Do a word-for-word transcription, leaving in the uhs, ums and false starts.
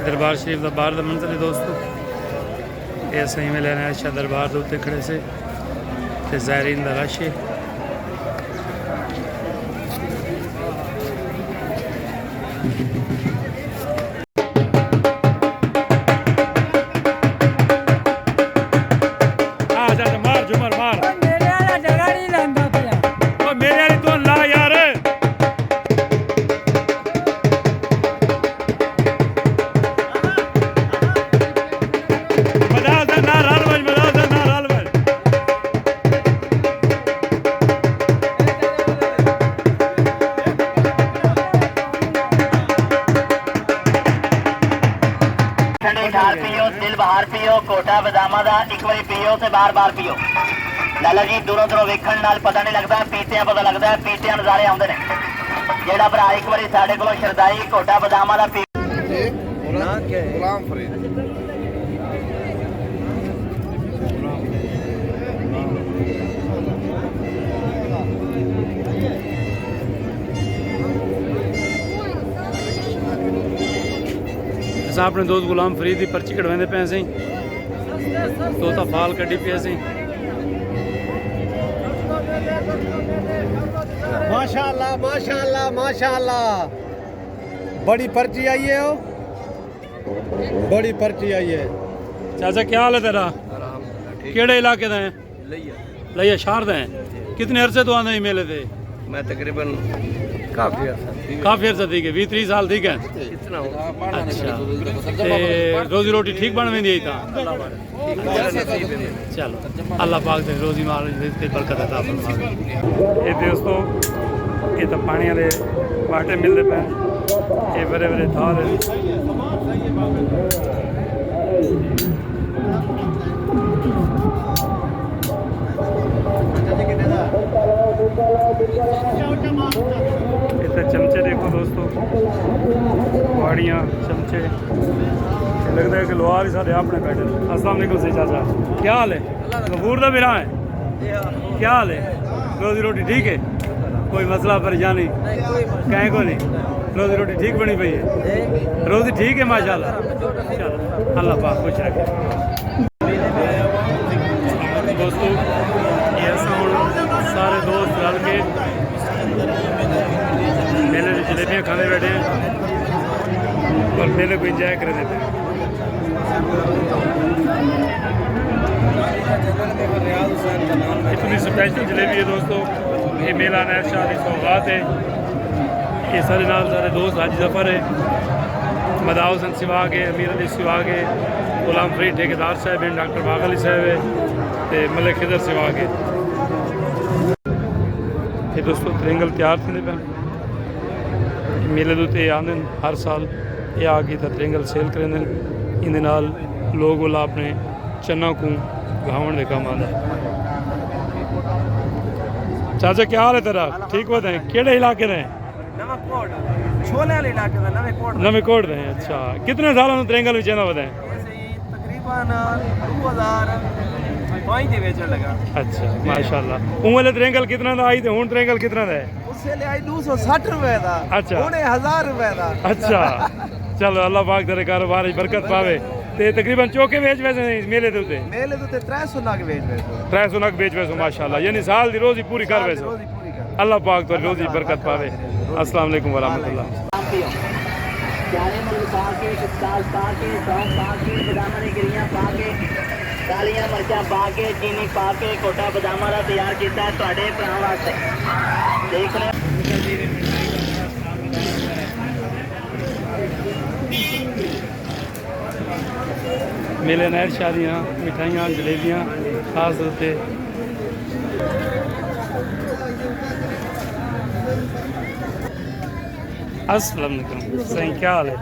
دربار شریف دا باہر دا منظر ہے دوستو۔ اے اساں ایویں لینا ہے شاہ دربار دے اتے کھڑے سے تے زائرین دا رش ہے۔ آ جا جا، مار جھمر مار۔ او میرے والا جھگڑا نہیں لیندا پیا۔ او میرے والی تو لا یار۔ مداح دا نہ رل ونڄ، مداح دا نہ رل ونڄ۔ ٹھنڈے ٹھار پیو، دل بہار پیو، گھوٹا باداماں دا اک واری پیو تے بار بار پیو۔ لالا جی، دوروں دوروں ویکھݨ نال پتہ نہیں لڳدا، پیتیاں پتہ لڳدا ہے، پیتیاں نظارے آندے نے۔ جیڑھا بھرا اک واری ساݙے کولوں شردائی گھوٹا باداماں دا پی۔ غلام فرید۔ اساں اپݨے دوست غلام فرید دی پرچی کڑھویندے پئے سئیں۔ طوطا فال کڈھی پیا سئیں۔ ماشاءاللہ، ماشاءاللہ، ماشاءاللہ۔ بڑی پرچی آئی ہے او۔ بڑی پرچی آئی ہے۔ چاچا، کیا حال ہے تیرا؟ الحمدللہ، ٹھیک۔ کیڑے علاقے دا ہے؟ لیا۔ لیا شہر دا ہے۔ کتنے عرصے تو آندا ہے میلے تے؟ میں تقریباً کافی عرصہ تھی ڳیا۔ کافی عرصہ تھی ڳیا، ویہہ تریہہ سال تھی ڳئے؟ اتنا ہو۔ اچھا۔ تے روزی روٹی ٹھیک بݨ ویندی ہے تاں؟ اللہ پاک۔ چلو، اللہ پاک تے روزی مال تے برکت عطا فرماوے۔ اے دوستو، اے تاں پاݨی والے واٹے ملدے پئے، اے وݙے وݙے تھال ہن۔ اتھے چمچے ݙیکھو دوستو، واڑیاں، چمچے۔ لڳدا ہے کہ لوہار ہی سارے اپݨے بیٹھے۔ السلام علیکم سئیں چاچا، کیا حال ہے؟ غفور دا بھرا ہے؟ کیا حال ہے؟ روزی روٹی ٹھیک ہے؟ کوئی مسئلہ پریشانی؟ کہیں کو نہیں؟ روزی روٹی ٹھیک بݨی پئی ہے؟ روزی ٹھیک ہے ماشاءاللہ؟ چلو، اللہ پاک خوش رکھے۔ دوستو، اے اساں ہݨ سارے دوست رل کے میلے دی جلیبیاں کھاندے بیٹھے ہیں اور میلے کوں انجوائے کریندے پئے ہیں۔ اتنی سپیشل جلیبی ہے دوستو، اے میلہ عنایت شاہ دی سوغات ہے۔ اے ساݙے نال سارے دوست حاجی ظفر ہے، مداح حسین سواگ ہے، امیر علی سواگ ہے، غلام فرید ٹھیکیدار صاحب ہیں، ڈاکٹر باغ علی صاحب ہے تے ملک خضر سواگ ہے۔ اے دوستو، ترینگل تیار تھیندے پئے۔ میلے دے اتے آندن ہر سال، اے آ کے اتھاں ترینگل سیل کریندن۔ ایندے نال لوگ ولا اپݨے چناں کوں گھاوݨ دے کم آندا ہے۔ چاچا، کیا حال ہے تیرا؟ ٹھیک ودیں؟ کیڑھے علاقے دے ہیں؟ نواں کوٹ۔ چھولے والے علاقے دا، نویں کوٹ دا۔ نویں کوٹ دے ہیں، اچھا۔ کتنے سالاں توں ترینگل وچ ایندا ودیں؟ ایسے ہی تقریباً ݙو ہزار پنج دے وچ لڳا۔ اچھا، ماشاءاللہ۔ اوں ویلے ترینگل کتنا دا آئی تے ہݨ ترینگل کتنا دا ہے؟ اس ویلے آئی ݙو سو سٹھ روپے دا۔ اچھا۔ ہݨ ہے ہزار روپے دا۔ اچھا۔ چلو، اللہ پاک تیرے کاروبار وچ برکت پاوے۔ تے تقریباً چوکے ویچ ویسے میلے دے اتے؟ میلے دے اتے ترے سو نگ ویچ ویسوں۔ ترے سو نگ ویچ ویسوں، ماشاءاللہ۔ یعنی سال دی روزی پوری کر ویسوں۔ سال دی روزی پوری کر۔ اللہ پاک تہاݙی روزی برکت پاوے۔ السلام علیکم ورحمۃ اللہ۔ پیارے ملک پاک کے، استاد پاک کے، قوم پاک کے، باداماں نے گریاں پا کے، کالیاں مرچاں پا کے، چینی پا کے، گھوٹا باداماں دا تیار کیتا ہے تہاݙے بھرا واسطے۔ دیکھ رہے میلے عنایت شاہ دیاں مٹھائیاں، جلیبیاں خاص طور تے۔ السلام علیکم سائیں، کیا حال ہے؟